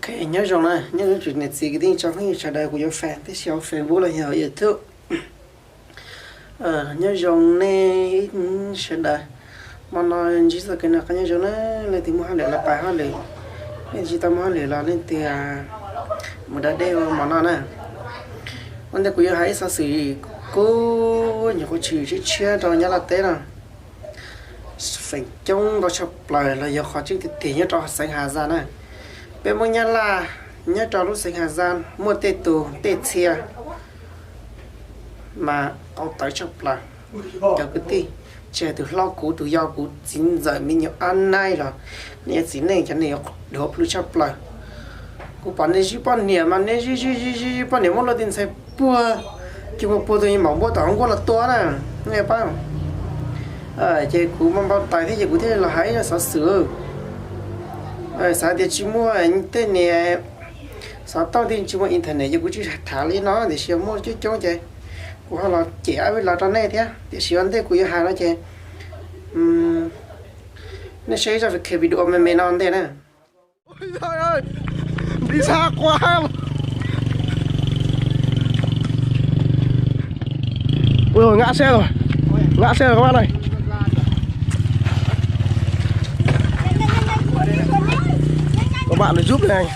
Ok, nyob zoo na, nyob zoo niam txiv kwv tij tsoom phooj ywg sawv daws, kuv yuav faj tib si hauv Facebook los yog YouTube. Nyob zoo nej sawv daws. Hmo no ntsib txoj kev noj qab nyob zoo na, leej twg muaj hauj lwm los pais hauj lwm, leej twg tsis tau muaj hauj lwm los leej twg mus da dej ua mov noj na. Ua ntej kuv yuav hais ib xov xwm kub nyuam qhuav tshwm tshiab tshiab rau Nyab Laj teb no, feem coob ntau tshaj plaws los yog qhov tseeb tiag tiag nyob rau xeev Has Zaj na. Peb Hmoob Nyab Laj nyob rau lub xeev Has Zaj muaj tej tus tej txhia mas tau tawv tshaj plaws. Cov kwv tij, tsis hais tus hlob kuv, tus yau kuv, txiv ntxawm, me nyuam ab naib los nej yuav txiv neej cov nej yuav dhuav plhws tshaj plaws. Kuv pom nej zij poj niam mas nej zij zij zij zij poj niam muab luaj tej ntxhais puag cuag puag tus maum npua tom hauv nkuaj los tua na, nej paub. Ces kuv muaj npau taws thiab ces kuv thiaj los hais ib zaj xov xwm. Xav tias tsis muaj tej niag xov tooj thiab tsis muaj internet ces kuv tsis tham li no, tiam sis muaj coob coob ces kuv ho los cem ab vij los rau nej thiab. Tiam sis ua ntej kuv yuav hais no ces nej saib ib zaj video me me no ntej na. Ui, ngã xe rồi. Ngã xe rồi các bạn ơi. Các bạn nó giúp này.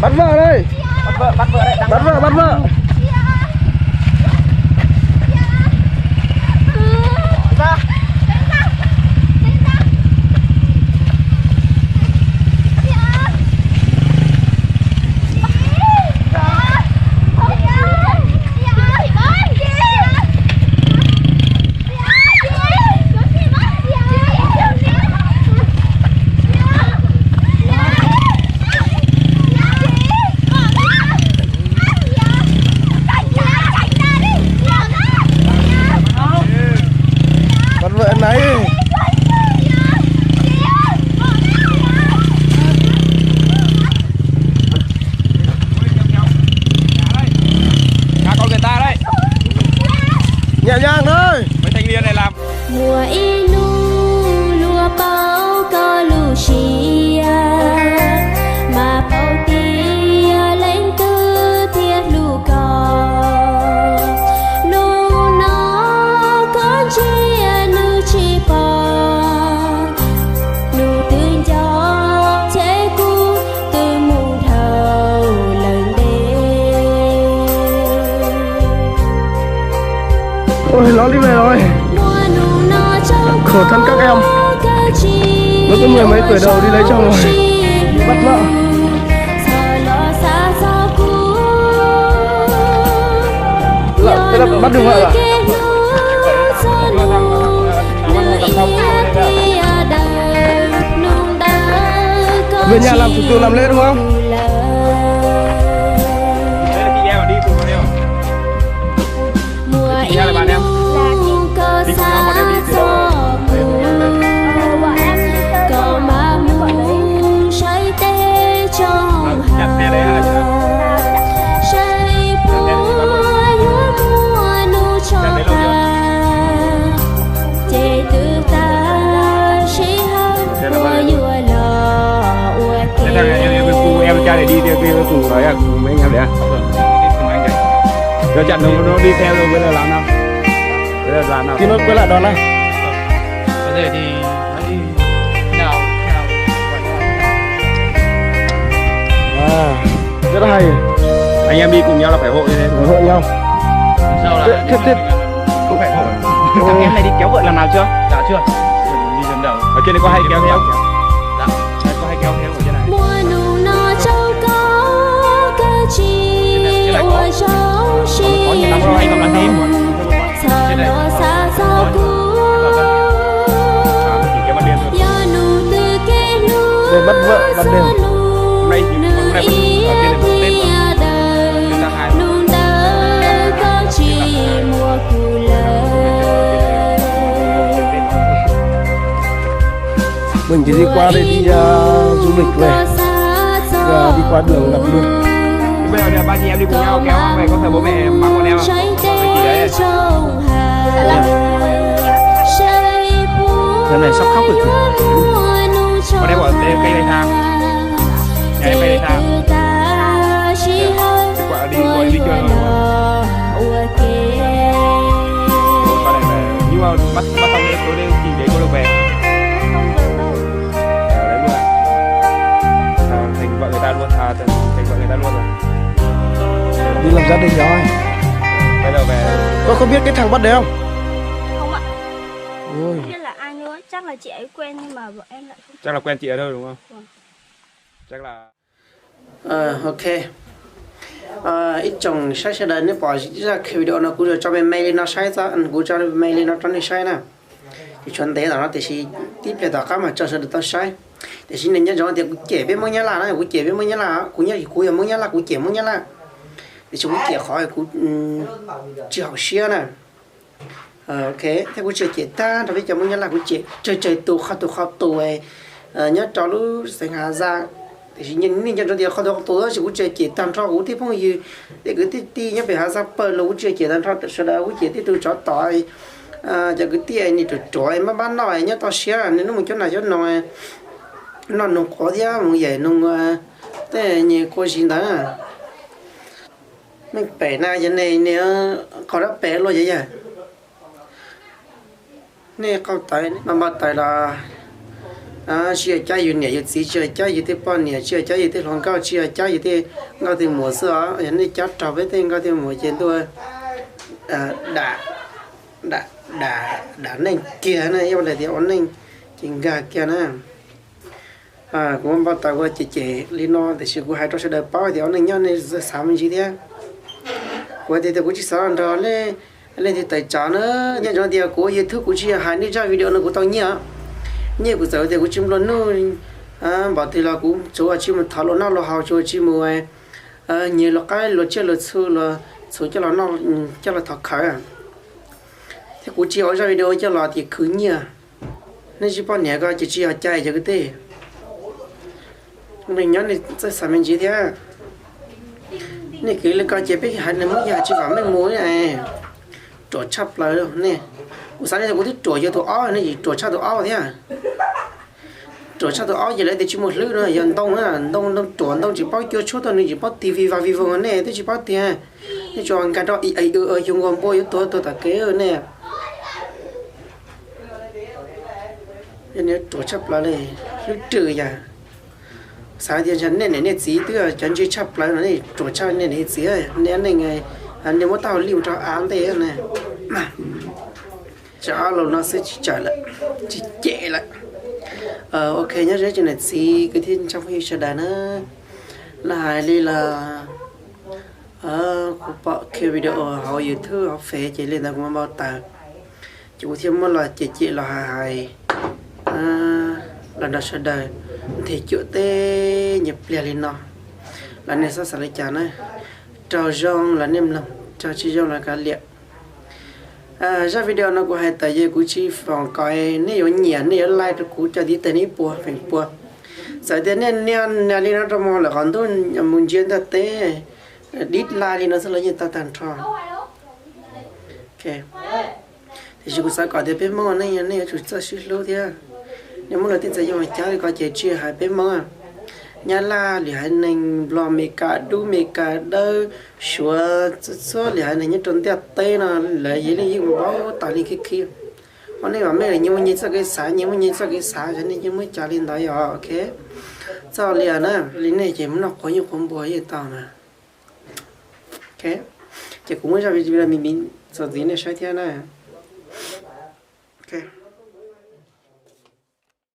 Bắt vợ đây. Bắt vợ, bắt vợ đây. Bắt vợ, bắt vợ. Bắt vợ em này. Nhẹ nhàng thôi. Muaj ib hnub luag paub koj lub siab, mas paub tias leej twg thiaj hlub koj. Hnub no koj ntsia nws tsis pom, nws twb nco, ces kuv twb mus dhau lawm ntev. Ôi, ló đi về rồi. Khổ thân các em. Mới có mười mấy tuổi đầu đi lấy chồng rồi. Bắt vợ. Lợ, thế là bắt được vợ à? Về nhà làm thủ tục làm lễ đúng không? Đây là chị em đi cùng với em. Chị em là bạn em. Đi cùng nhau, bọn em đi từ đâu? Chặt xe đấy hả? Cha này đi theo, theo cùng rồi, cùng với nhau đấy. Rồi chặn nó, nó đi theo rồi, bây giờ làm nào? Bây giờ làm nào? Thì nó quay lại đón này. À, rất hay. Anh em đi cùng nhau là phải hội như thế. Phải hội nhau. Sao là thế, thế, không phải hội. Thằng em này đi kéo vợ lần nào chưa? Dạ chưa. Đi lần đầu. Ở trên này có hay kéo theo? Dạ. Có hay kéo theo ở trên này. Muaj hnub no rau koj, koj tsis ua zoo siab, txhob los xav txog kuv. Yog hnub twg kev hlub txoj hlub, nws ib pliag daws, hnub ntawd koj tsis muaj kuv lawm. Mình chỉ đi qua đây đi, à, du lịch này. Giờ đi qua đường ngập nước. Bây giờ ba chị em đi cùng nhau kéo về, có phải bố mẹ mắng bọn em không? Cái này sắp khóc rồi kìa. Bọn em ở đây cây này sao? Nhà em cây này sao? Đi qua đi, qua đi, đi chơi thôi. Ủa, sao lại về? Nhưng mà bắt, bắt xong cái số điện thoại để cô được về. Ờ, đấy luôn ạ. Sao thành vợ người ta luôn, à, thành, thành vợ người ta luôn rồi. Đi làm gia đình rồi. Bây giờ về. Con có biết cái thằng bắt đấy không? Không ạ. Ôi. Không biết là ai nữa, chắc là chị ấy quen nhưng mà bọn em lại không. Chắc là quen chị ấy thôi đúng không? Vâng. Chắc là Ờ, ok. Ờ, ib tsoom saib sawv daws, nej pom zaj video no kuv tso me me li no saib xwb, kuv tso me me li no rau nej saib na. Ces tshuav ntev tom no tiam sis tib pliag tom qab mas tso sawv daws tau saib. Tiam sis nws nco ntsoov tias kuv cem peb Hmoob Nyab Laj na, kuv cem peb Hmoob Nyab Laj, kuv nyob kuv yog Hmoob Nyab Laj, kuv cem Hmoob Nyab Laj. Tiam sis kuv cem qhov kuv tsis haum siab na. Ok, thiab kuv tsis cem tag nrho peb cov Hmoob Nyab Laj, kuv cem tsawg tsawg tus, qhov tus qhov tus nyob rau lub xeev Hav Zaj. Tiam sis nej nco ntsoov tias qhov tus qhov tus tab sis kuv tsis cem tag nrho kuv tej phooj ywg, tej kwv tej tij nyob pem Hav Zaj pawg lug, kuv tsis cem tag nrho sawv daws, kuv cem tej tug tsov tom, cov kwv tij niag ruam ruam npab npab noj nyob toj siab, nws hnub mus cuab nas cuab noog, noj noog quav thiab mus yaim noog tej nyuag kua zis ntawd. Meej pem na yog nej, nej qau dab pem luaj yog yog. Nej qau tawv, npau npau taws los tsis yog cab yus niam yus txiv, tsis yog cab yus tej poj niam, tsis yog cab yus tej hluas nkauj, tsis yog cab yus tej nkauj tej muam xwb os. Yog nej cab raug peb tej nkauj tej muam ces ntuj, dam, dam, dam neej kiag na, ib ua ntawm tias ua neej ces nkag kiag na. Kuv npau taws ua cem cem li no tiam sis kuv hais rau sawv daws paub tias ua neej nyob nej xav me ntsis thiab. Kuv tias tias kuv tsis xav los nrog leej twg tawm tsam na. Nyob ntsoov tias kuv ua YouTube kuv tsis yog hais nej zaj video no kuv tau nyiaj. Nyiaj kuv txawm tias kuv tsis nplua nuj npaum twg los kuv tsuas tsis mus thov luag noj luag haus, tsuas tsis mus nyiag luag qaib luag tsiaj luag txhu, luag txhuv coj los noj, coj los thov khawv. Thiab kuv tsis ua zaj video coj los tias khwv nyiaj. Nej tsis poj niam ko ces tsis yog cai cov kwv tij. Neej nyob nej txawj xav me ntsis thiab. Nej khwv li ko ces peb haiv neeg Hmoob yog tsis vam meej mus. Ruam tshaj plaws nej. Kuv xav li kuv twb ruam yog tus ob, nej tseem ruam tshaj tus ob thiab. Ruam tshaj tus ob ces lawv tias tsis muaj hlwb no, yog ntoo, ntoo, ntoo ruam, ntoo tsis paub cua tshuab tuaj, nws tsis paub tig vij vag vij voog, nej twb tsis paub tiag. Nej tsuas nkag rau i, yus nkaus npua yuav tuag tuag tom kev nej. Ruam tshaj plaws li, hlwb rwg yam. Xav tias nej niam nej txiv twb cov ntse tshaj plaws no, nej ruam tshaj nej niam nej txiv, nej neej, nej muab taub hau lij mus rau av ntej na. Tso ob lus no xwb tsis tsaws lawm, tsis cem lawm. Ok, nyob zoo tsoom niam txiv kwv tij tsoom phooj ywg sawv daws na. Los hais li los kuv pom kiag video hauv YouTube hauv Fev ces li ntawd kuv npau taws, ces kuv thiaj muab los cem cem los hais hais los nrog sawv daws nthe cuam teb nyuag pliag li no. Los nej xav xav li cas na? Raug zoo los nej mloog, raug tsis zoo los kav liam. Zaj video no kuv hais tawm ces kuv tsis foom kom nej yuav nyiam, nej yuav like rau kuv cov tiv tag ib puas feem pua. Txawm tias nej nias li no rau mus lawm qhov ntuj mus ntsia ntiaj teb, dislike li no xwb los yeej tau tag nrho. Tiam sis kuv xav kom tias peb Hmoob ua neej nej yuav tsum txawj sib hlub thiab. Nej muab luag tej ntxhais yoog cab li ko ces tsis hais peb Hmoob. Nyab Laj, Lis Haiv Neeg, Nplog, Meskas Dub, Meskas Dawb, Suav, txhua txhua Lis Haiv Neeg nyob rau ntiaj teb no lawv yeej yeej mus vau tas li khib khib. Ua nej mam mej nyias muaj nyias txoj kev xav, nyias muaj nyias txoj kev xav, nej yeej muaj cas li ntawd yog ok. Txoj li na, li nej ces mus noj qhuav nyuj qhuav npua yeej tau mas. Ces kuv muab zaj video me me txuas ntxiv nej saib thiab na.